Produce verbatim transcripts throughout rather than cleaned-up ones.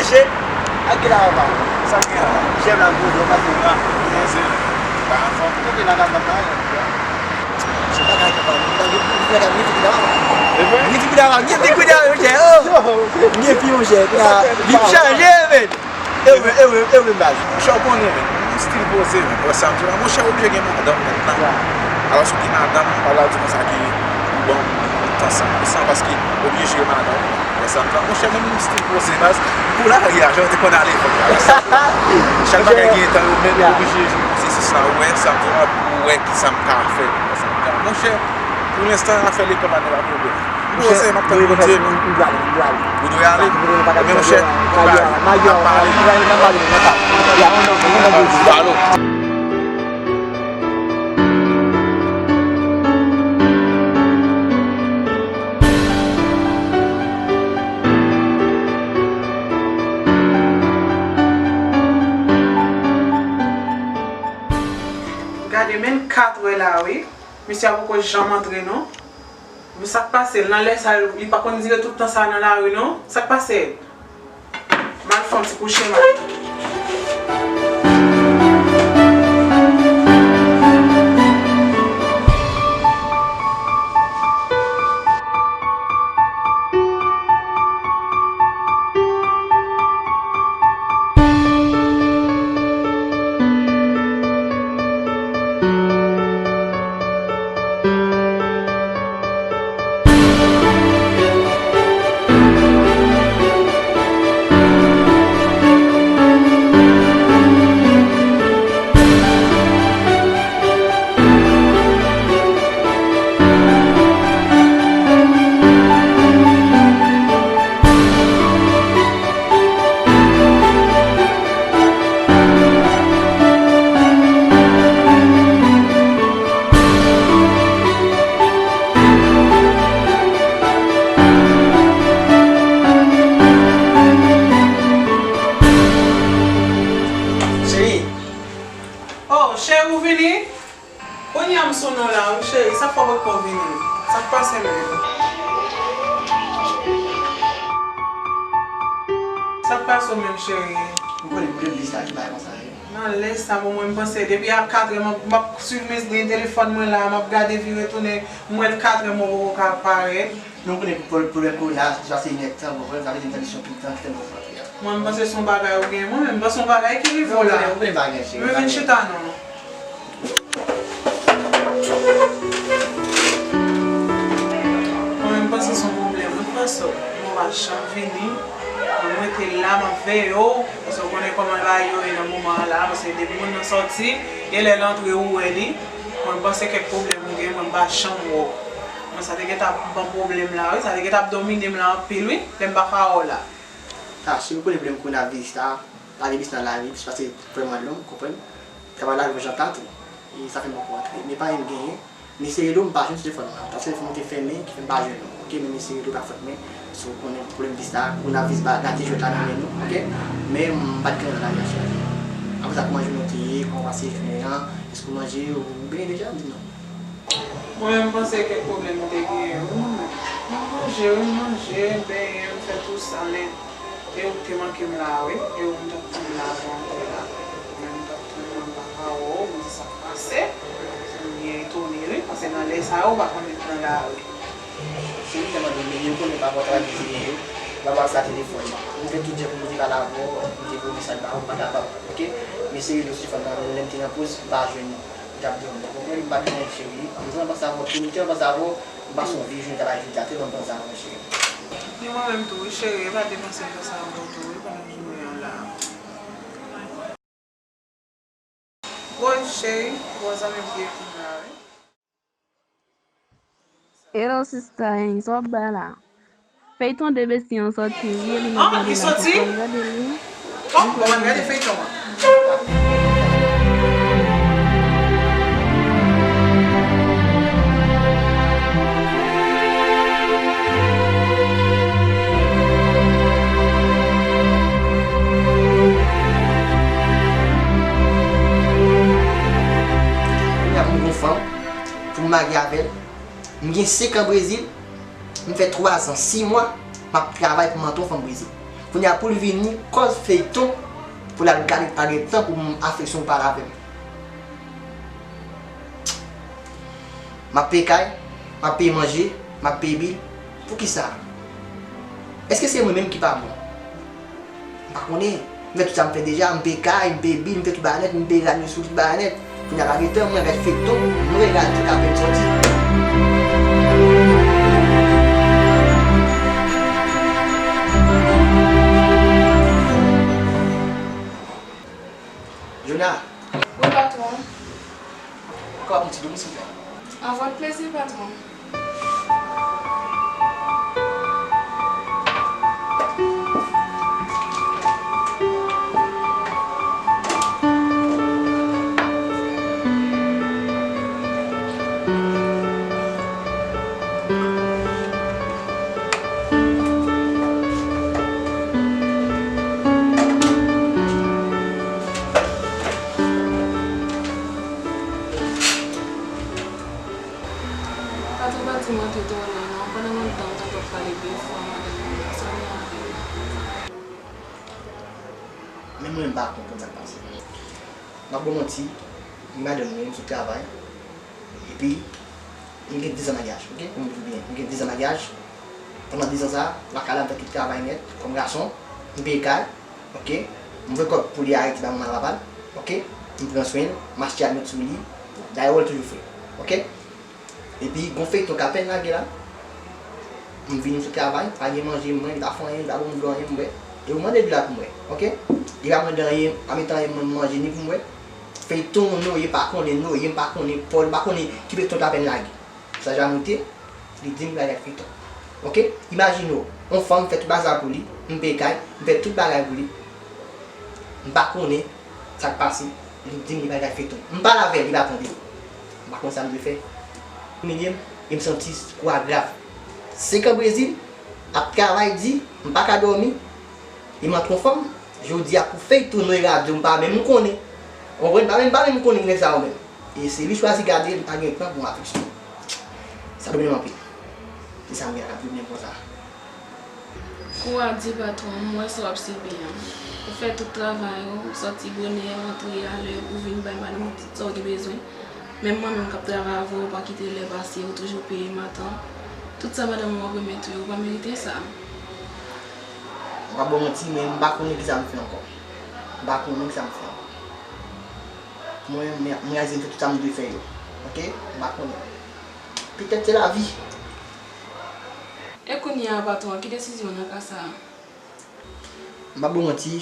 Che, ak ki la papa? Sa k gen la? Chèf la poze, w pase. Ah, poze. Pa anfòm. Ou te nan gaz la, se pa gay ki pa. Gen fi ki la, gen fi ki la. E vre? Gen fi ki la, gen fi ki la, monchè. Oh! Gen fi, monchè. Li chanje, men. E vre, e vre, e vre, baz. Monchè, w konnen, men. Yon stil poze, men. Wè sa m di la. Monchè, oblije gen madanm mentnan. Alòs, ou gen madanm, pa la di konsa ki pou ban m tan san pou san, paske oblije jere madanm. Wè sa m di la. Monchè, men yon stil poze, baz. Pou lari a, jan w te konn ale epòk la. Chak bagay gen tan yo, men oblije jere pwosesis la. Ou wè sa m di la, pou wè kisa m ka fè. Wè sa m di la. Monchè, pou lenstan, afè lekòl la, pa pwoblèm. Monchè, m ap tann Bondye. M dwe ale, m dwe ale. Ou dwe ale? Ebyen, monchè, bay, n ap pale. Alo. Gade, menm katrè la, wi. Misye a poko janm antre, non. Men sa k pase l nan lè sa, li pa konn dire tout tan sa nan lari, non. Sa k pase l? M al fè yon ti kouche, m al. Cheri. Oh, cheri, ou vini? Kounye a m sou nou la, wi, cheri. Sa k fè w poko vini? Sa k pase menm? Sa k pase w menm, cheri? Ou konnen pwoblèm biznis la ki bay konsa, wi. Nan lè sa, bon, mwen, m panse depi a katrè, m ap, m ap swiv men, men telefòn mwen la, m ap gade vire tounen, m wè l katrè, mwen poko ka parèt. Nou konnen pou pwoblèm korona, sa se nèt tan, bon, sa vle di m tande se yon pil tan ki fè nou rantre a. Mwen, m panse se yon bagay ou gen, mwen menm, m panse yon bagay ki rive w la. Ou konnen, ou konnen bagay, cheri. Men vin chita non. Mwen menm, m panse se yon pwoblèm, mwen panse w, mwen pa janm vini. Mwen rete la, m ap veye w, paske w konnen kòman bagay yo ye nan moman an la, paske depi moun nan sòti, e lè l antre ou wè li, mwen panse kèk pwoblèm ou gen, mwen pa janm wè w. Mwen sa te gentan ap ban pwoblèm la, wi, sa te gentan ap domine m la anpil, wi, lè m pa ka wè w la. Ah, si w konnen pwoblèm kowonaviris la, pale biznis nan lari, plis pase vrèman long, konprann? Travay la, jan ta tou. E sa fè m poko rantre. Men pa gen m genyen. M eseye rele w, m pa jwenn sou telefòn mwen. Paske telefòn mwen te fèmen, ki fè m pa jwenn ou. Oke, men m eseye rele w pa fòt mwen. Si w konnen pwoblèm vis la, kowonaviris ba gate jwèt la nan men nou. Oke? Men m pa t gen nan lari a sou la. Apre sa, kòman jounen w te ye, kòman w pase jounen an, èske w manje, ou benyen deja, di m non. Mwen menm, m panse kèk pwoblèm m te genyen, wi, mwen menm. Mwen manje, wi, m manje, m benyen, m fè tou sa, men E ou te manke m la, wi. E ou m t ap tann la pou antre la. Men m t ap tann, mwen pa ka wè w, m di sa k pase. M byen etone, wi, paske nan lè sa yo, ou pa konn ret nan lari. Se li tèlman domine, ou konnen pa rapò travay biznis yo, m pa pase a telefòn. M fè tout jan pou m te pale avè w, m te voye mesaj ba ou, m pa kapab, oke? M eseye rele w sou telefòn nan, lè m te nan poz, m pa jwenn ou. M t ap dòmi. Ou konprann? M pa t jwenn cheri. M tèlman panse avè w, m tèlman panse avè w, m pase yon vye jounen travay jodi a, tèlman m panse avè w, cheri. Ni mwen menm tou, wi, cheri, e pa de panse m panse avè w tou, wi, pandan jounen an la. Woy, cheri, bon zanmi m ki ekri m la, wi. Hello sista, hein, sa w ap bay la? Feyton de besti an sòti wi, e li mèt gade la pou fò gade li. Oh, bon, mwen gade feyton an. Kounye a pou m gon fanm, pou m marye avè l. M gen senk an Brezil, m fè twa zan, sis mwa, m ap travay pou m antre yon fanm Brezil. Kounye a pou l vini, kòz feyton, pou l al gade, pa gen tan pou m afeksyon pale avè m. M ap peye kay, m ap peye manje, m ap peye bil. Poukisa? Èske se mwen menm ki pa bon? M pa konnen. M fè tout sa m fè deja, m peye kay, m peye bil, m fè tout bagay nèt, m peye radyo sou tout bagay nèt. Kounye a pa gen tan, mwen gad feyton, mwen gad tout apèn sòti. Jona. Wi, patwon. Kòb yon ti domi, silvouplè. Avèk plezi, patwon. Patwon pa di mwen te twò lè non, pandan mwen t ap pale byen fò a madanm mwen, sa vin avè m. Men mwen menm m pa konprann sa k pase. M ap ba w manti, gen madanm mwen, m sot travay. Epi, m gen dizan maryaj, oke? Pou m di w byen, m gen dizan maryaj. Pandan dizan sa a, lakay la m fè tout travay nèt, kòm gason, m peye kay, oke? M voye kòb pou li Ayiti ba manman l papa l, oke? M pran swen l, m achte almèt sou li, dayè w toujou fre, oke? Epi, gon feyton k apèn lage la. M vini sou travay, pa gen manje m bwè, li pa fè anyen, li pa ban m dlo anyen m bwè. E ou mande dlo a pou m bwè, oke? Li pa mande anyen, pa mete anyen nan manje ni pou m bwè. Feyton Noye pa konnen, Noye m pa konnen, Pòl m pa konnen ki feyton k apèn lage. Sa ja moute, li di m li pral gad feyton. Oke? Imajine w, yon fanm fè tout bagay sa pou li, m peye kay, m fè tout bagay pou li. M pa konnen sa k pase, li di m li pral gad feyton. M pale avè l, li pa tande. M pa konn sa m dwe fè. Imilye m, e m santi kou a grav. Senk an Brezil, ap travay di, m pa ka dòmi, e m antre yon fanm, jodi a pou feyton Noye radyo, m pa menm konnen. Ou konprann? M pa menm, pa menm konnen nèg sa yo menm. E se li chwazi gade, li pa gen tan pou m afeksyon. Sa domine m anpil. Se sa m gen la k ap domine m konsa. Kou a di patwon, m wè sa w ap sibi an. Ou fè tout travay ou, sòti bonè, antre alè, ou vin bay madanm ou tout sa w gen bezwen. Menm mwen menm k ap travay avè w, ou pa kite lè pase, ou toujou peye m a tan. Tout sa madanm ou ap remèt ou yo, ou pa merite sa. M p ap ba w manti, men m pa konnen kisa m fè ankò. M pa konnen kisa m fè ankò. Mwen, mwen, mwen reyalize m fè tout sa m dwe fè yo. Oke? M pa konnen. Petèt se lavi. E kounye a, patwon, ki desizyon w nan ka sa a? M p ap ba w manti.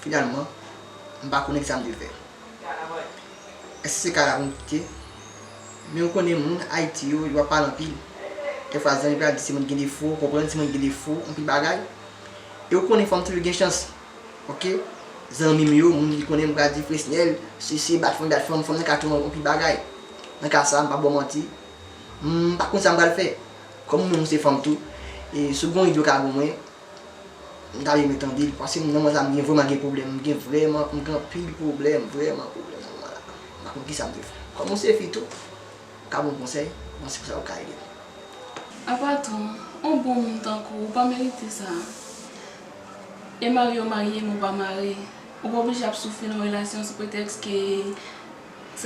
Finalman, m pa konnen kisa m dwe fè. Èske se kay la pou m kite? Men ou konnen moun Ayiti yo, yo ap pale anpil. Dèfwa zanmi pral di se mwen ki gen defo, ou konprann, se mwen ki gen defo, anpil bagay. E ou konnen fanm toujou gen chans. Oke? Zanmi m yo, moun ki konnen m pral di Fresnel, sesi, bat fanm, bat fanm, fanm nan ka tou anpil bagay. Nan ka sa, m p ap ba w manti. M pa konn sa m pral fè. Kòm ou menm ou se fanm tou, e si w gen yon ide w ka ban mwen, m ta renmen tande l, paske nan moman sa a m gen vrèman gen pwoblèm, m gen vrèman, m gen anpil pwoblèm, vrèman pwoblèm nan moman la. M pa konn kisa m dwe fè. Kòm ou se fi tou, ou ka ban m konsèy, m panse konsa ou ka ede m. A patwon, yon bon moun tankou w, ou pa merite sa. E marye w marye, men w pa mare. Ou pa oblije ap soufri nan yon relasyon sou pretèks ke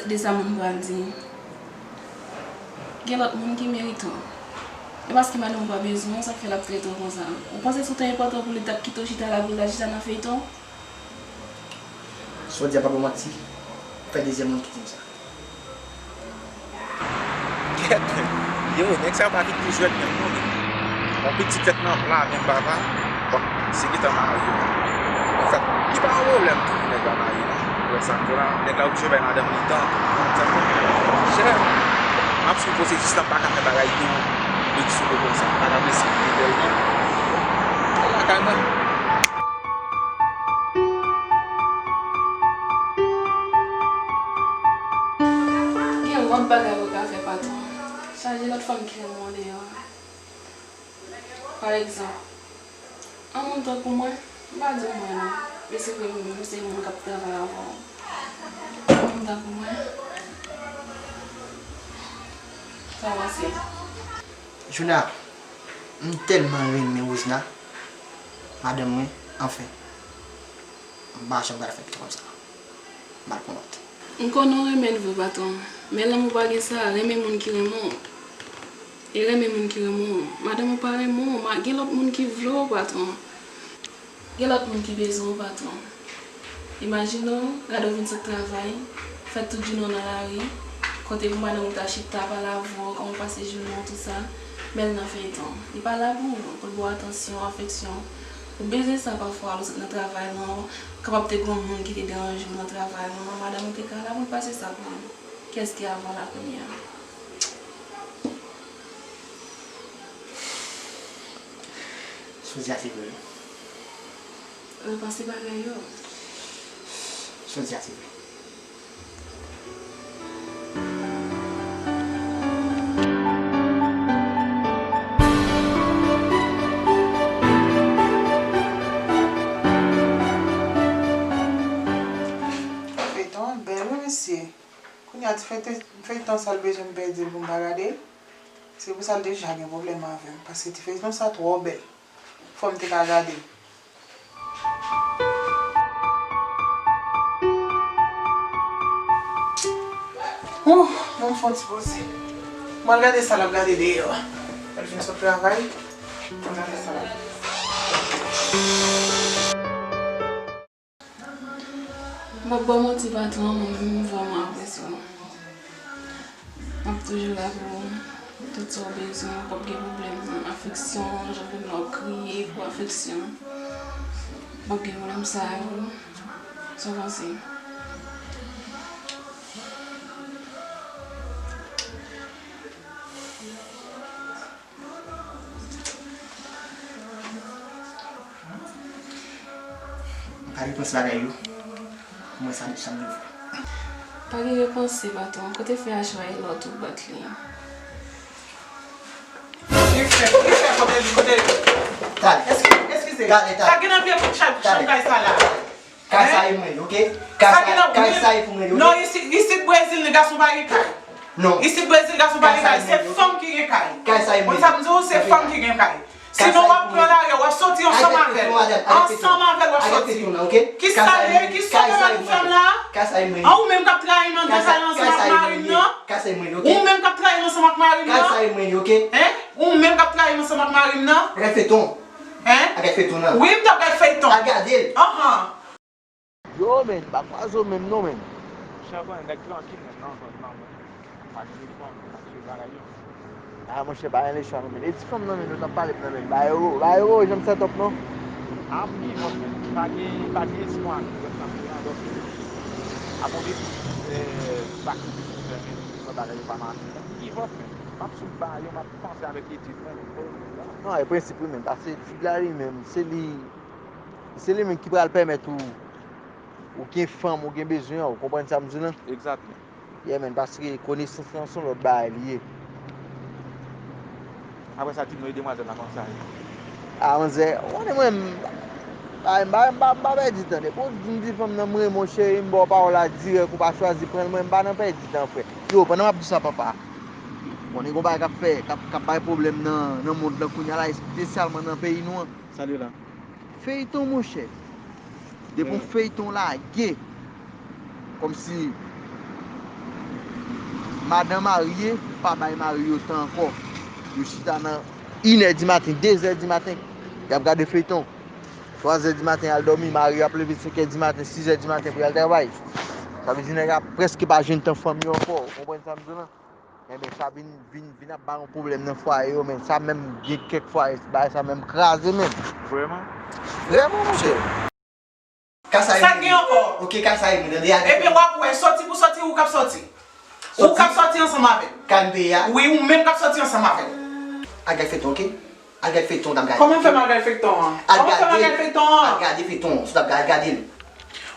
de sa moun pral di. Gen lòt moun ki merite w. E paske madanm ou pa bezwen w, sa k fè l ap trete w konsa. Ou panse si w te enpòtan pou li, l t ap kite w chita la pou l ta chita nan feyton? Sa w di a pa bon manti. Fè dezyèm moun ki di m sa. Gèt, yo, nèg sa yo pa vin pou jwèt menm non. Yon pitit fèt nan pla, menm papa. Bon, se gentan marye. Anfèt, li pa yon pwoblèm tou pou nèg la marye non. Ou wè sa m di w la, nèg la oblije bay madanm li tan tou. Sa m di w, chè, m ap sou pwosesis la, m pa ka fè bagay yo, yo sou do konsa. M pa ka prese li tèlman. Bon, al lakay mwen. Gen lòt bagay ou ka fè, patwon. Chaje lòt fanm ki renmen w deyò a. Pa egzanp, yon moun tankou mwen, m pa di w mwen non. Men se vre, m se moun k ap travay avè w. Yon moun tankou mwen, sa w panse? Juna, M tèlman renmen Rosna, madanm mwen, anfen. M pa janm pral fè pito konsa. M al pran lòt. M konnen w renmen l vre, patwon. Men lanmou pa gen sa, renmen moun ki renmen w. E renmen moun ki renmen w. Madanm ou pa renmen w, ma-, gen lòt moun ki vle w, patwon. Gen lòt moun ki bezwen w, patwon. Imajine w, gade w vin sot travay, fè tout jounen w nan lari, kote pou madanm ou ta chita, pale avè w, kòman w pase jounen w, tout sa, men l nan feyton. Li pa la pou ou, pou l ba w atansyon, afeksyon. Ou bezwen sa pafwa, lè w sot nan travay lan, kapab te gen yon moun ki te deranje w nan travay lan, madanm ou te ka la pou l pase sa pou ou. Kiyès ki avè w la kounye a? Sou di a se vre. Repanse bagay yo. Sou di a se vre. Feyton an bèl wi mesye. Kounye a ti feyte-, feyton sa l bezwen m pèdi l pou m pa gade l. Se pou sa l deja gen pwoblèm avè m, paske ti feyton sa twò bèl. Fò m te ka gade l. Ouh, ban m fè yon ti poze. Mwen al gade sa l ap gade deyò a. L fin sot travay. Mwen al gade sa l ap gade. M p ap ba w manti, patwon, mwen menm m vrèman apresye w. M ap toujou la pou ou. Tout sa w bezwen, w p ap gen pwoblèm afeksyon, jan w vin la w ap kriye pou afeksyon. W p ap gen pwoblèm sa yo. Sa w panse? M ka repanse bagay yo. Mwen sa, sa m vle. Pa gen repanse, patwon. Kote fè a chwaye lòt ou bat li. Li fè, li fè, kote li, kote li? Talè. Eskize, eskize. Talè, talè. Sa gen nan vye chanm kay sa la. Kay sa e mwen, oke? Kay sa, kay sa e pou mwen, oke? Non, isit, isit Brezil, gason pa gen kay. Non. Isit Brezil, gason pa gen kay. Se fanm ki gen kay. Kay sa e mwen. Konn sa m di w, se fanm ki gen kay. Sinon, w ap pran lari a, w ap soti ansanm avè l. Ansanm avè l, w ap soti. Kisa l ye? Kisa w te wè pou fè m la? Kay sa e mwen. An, ou menm k ap trayi m anndan kay la ansanm ak mari m nan? Kay sa e mwen, oke? Ou menm k ap trayi m ansanm ak mari m nan? Kay sa e mwen, oke? Hein? Ou menm k ap trayi m ansanm ak mari m nan? Rèfeton. Hein? Al gad feyton nan. Wi, m t ap gad feyton. Al gade l. Anhan. Yo, men, m pa kwaze w menm non, men. Monchè, bon, nèg trankil, men, nan zòn nan, men. Pa gen telefòn, pa gen bagay yo. Ah, monchè, pa gen lechwa non, men. E ti fanm nan, men, nou t ap pale nan, men. Ba yo, ba yo, janm set up non. Ah, m give up, men. Pa gen, pa gen espwa, men. Jèn nan, men, nan dòmi. Abone, eh, pa ki men, bagay yo pa mache. M give up, men. M ap sou ba yo, m ap panse avèk etid mwen, men. Non, e prensip wi, men. Paske etid la li menm, se li Se li menm ki pral pèmèt ou, ou gen fanm, ou gen bezwen an, ou konprann sa m di w lan? Egzat, men. Yeah, men, paske konesans lan se yon lòt bagay li ye. Apre sa, di m non, e demwazèl la kòman sa ye? A, manzè, ou konnen mwen, m pa, m pa, m pa, m pa pèdi tan. Depi w di m di fanm nan, m renmen w, cheri, m ba w pawòl la dirèk, ou pa chwazi pran l, mwen, m pa nan pèdi tan, frè. Yo, pandan m ap di sa, papa, konnen gen yon bagay k ap fè, k ap, k ap bay pwoblèm nan, nan mond lan kounye a la, espesyalman nan peyi nou an. Sa li la. Feyton, monchè. Depi yon feyton lage, kòmsi madan marye pa bay mari yo tan ankò. Yo chita nan inè di maten, dezè di maten, y ap gade feyton. Twazè di maten, y al dòmi, mari yo ap leve senkè di maten, sizè di maten pou y al travay. Sa vle di nèg la prèske pa jwenn tan fanmi yo ankò. Ou konprann sa m di w lan? Enben, sa vin, vin, vin ap ba yon pwoblèm nan fwaye yo, men sa menm gen kèk fwaye, bagay sa menm kraze menm. Vrèman? Vrèman, monchè. Kay sa e mwen. Sa gen ankò? Oke, kay sa e mwen, tande, a gen. Ebyen, w ap wè, soti pou soti, ou k ap soti. Ou k ap soti ansanm avè l. Kay m peye a? Wi, ou menm k ap soti ansanm avè l. Al gad feyton, oke? Al gad feyton, t ap gade. Kòman fè m al gad feyton an? Kòman fè m al gad feyton an? Al gade feyton, si w t ap gade, gade l.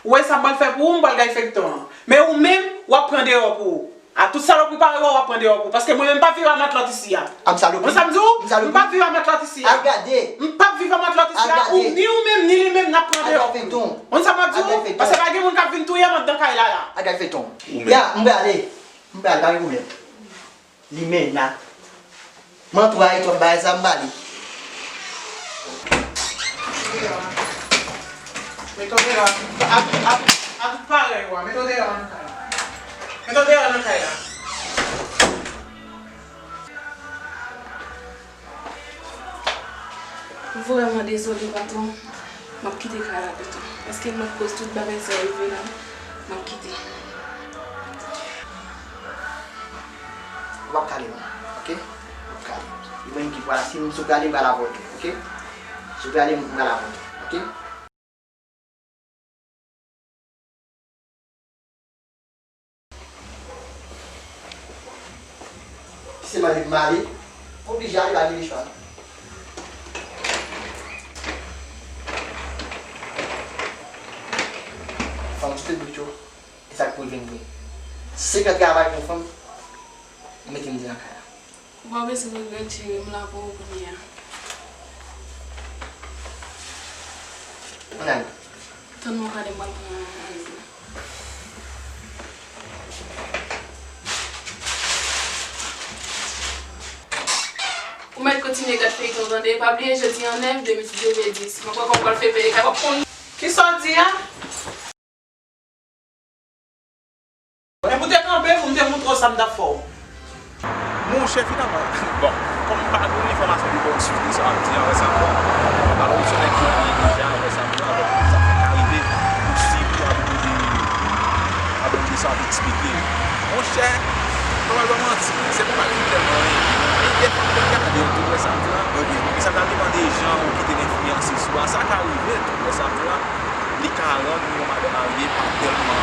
Ou wè sa m pral fè pou ou, m pral gad feyton an. Men ou menm, w ap pran deyò pou ou. A tout salopri parèy ou, w ap pran deyò pou ou. Paske mwen menm, m p ap viv a matlòt isi a. A m salopri? Ou konn sa m di w? M salopri? M p ap viv a matlòt isi a. Al gade. M p ap viv a matlòt isi a. Al gade. Ou, ni ou menm, ni li menm, n ap pran deyò pou nou. Al gad feyton. Ou konn sa m ap di w? Al gad feyton. Paske pa gen moun k ap vin touye m anndan kay la la. Al gad feyton. Ou menm. Ya, m prale. M prale, pa gen pwoblèm. Limena. M antre a etwòp bagay sa m pale. Met w deyò a. Ak, ak, ak tout parèy ou a. Met w deyò a nan kay la. Met w deyò a nan kay la. M vrèman dezole, patwon. M ap kite kay la pito. Paske m ap koz tout bagay sa yo rive la. M ap kite. Ou p ap kale non, oke? Ou p ap kale. Li menm ki pral, si m sou kale, m pral avè w tou, oke? Si w kale, m pral avè w tou, oke? Si se mande m ale, m oblije ale, pa gen lechwa. Fanm sou tèt bout yo, e sa k pou rive m vre. Senkant travay pou yon fanm, mete m devan kay la. Ou pa bezwen regrèt, cheri, m la pou ou kounye a. Ann ale. Tann mwen gade m pral pran yon valiz la. Ou mèt kontinye gad feyton tande, pa bliye jodi an nèf, demen se jodi. Mwen kwè kòm pral fè peye kay, w ap konn. Kisa w di a? Epi w te kanpe pou m te montre w sa m t ap fè w. Monchè, finalman, bon, kòm m pa gen yon enfòmasyon ki bon sou sa w ap di a, wè sa m di a. Alò, ou se nèg ki anyen deja, wè sa m di a, donk sa fè ka rive posib pou abonde, abonde sa w ap eksplike. Monchè, m pa pral ba w manti, se pa pa gen tèlman anyen. Men defwa m te gade l tou, wè sa m di a. Ok. E sa pral depann de jan ou kite l enfliyanse sou ou a. Sa ka rive tou, wè sa m di a. Li ka rann yon madanm marye pa tèlman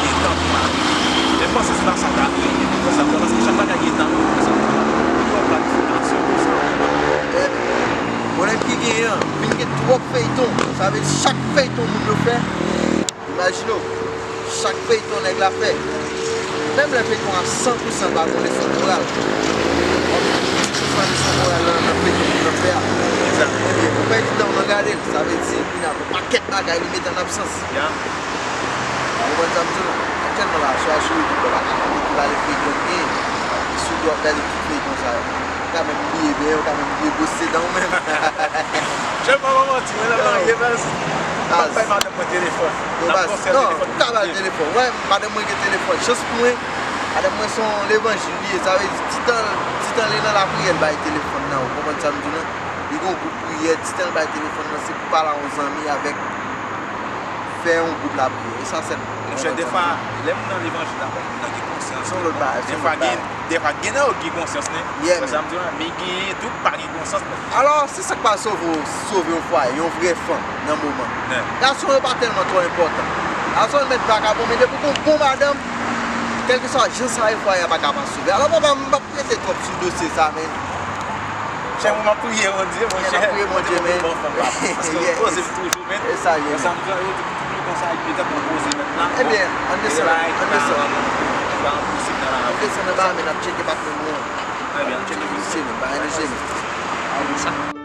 gen tan pou mari li. Men m panse se pa sa k ap rive, ou konprann sa m di a, paske chak bagay gen tan, ou konprann sa m di a. Li yon planifikasyon pou sa. Ebyen, pwoblèm ki genyen an, vin gen twòp feyton. Sa vle di chak feyton moun yo fè, imajine w, chak feyton nèg la fè. Menm lè feyton a san pou san pa gon leson moral. Ou ap jwenn ti leson moral nan, nan feyton moun nan fè a. Egzakteman. Ebyen, ou pèdi tan w nan gade l, sa vle di, kounye a, gon pakèt bagay li mete an absans. Ya. Ou konprann sa m di w la? Aktyèlman la, sou Achive tout, ou pa ka konn ki valè feyton l gen. Sitou w ap gade tout feyton sa yo. Ou ka menm bliye byen, ou ka menm bliye bwose dan w menm. Chèf, pa manti, mwen nan marye, baz. M ap bay madanm mwen telefòn. N ap konsève telefòn. Non, m ka ba l telefòn. Wè, madanm mwen gen telefòn. Chans pou mwen, madanm mwen se yon levanjil li ye. Sa vle di, ti tan, ti tan li nan lapriyè, l bay telefòn nan. Ou konprann sa m di w lan? Li gen yon gwoup priyè, ti tan l bay telefòn nan, se pou pale a yon zanmi avèk fè yon gwoup lapriyè. E sa sèlman. Monchè, defwa, lè moun nan levanjil la, fòk moun nan gen konsyans. Se yon lòt bagay, se yon lòt bagay. Defwa, gen, defwa, gen nan yo ki gen konsyans, nen. Yeah, man. Sa m di w la, men gen tou ki pa gen konsyans, men. Alò, se sa k pral sove w, sove yon fwaye, yon vrè fanm nan moman. Yeah. Gason yo pa tèlman twò enpòtan. Gason yo mèt vakabon, men depi w gon bon madanm, kèlkeswa jan sa ye, fwaye a pa ka pa sove. Alò, papa, m p ap rete twòp sou dosye sa, men. Chè mwen, m ap priye Bondye, monchè. Yeah, m ap priye Bondye, men. Bondye ban fanm pa. Paske m poze m toujou, men. E sa ye, men. Sa m di w la, yo di pou tout moun konsa, li petèt nan poze mèt la. Ebyen, ann desann, ann desann. Ki pa enposib nan lavi. Ann desann anba, men n ap tcheke patnè nou an. Ebyen, ann tcheke misye, men, pa ranje, men. Sa.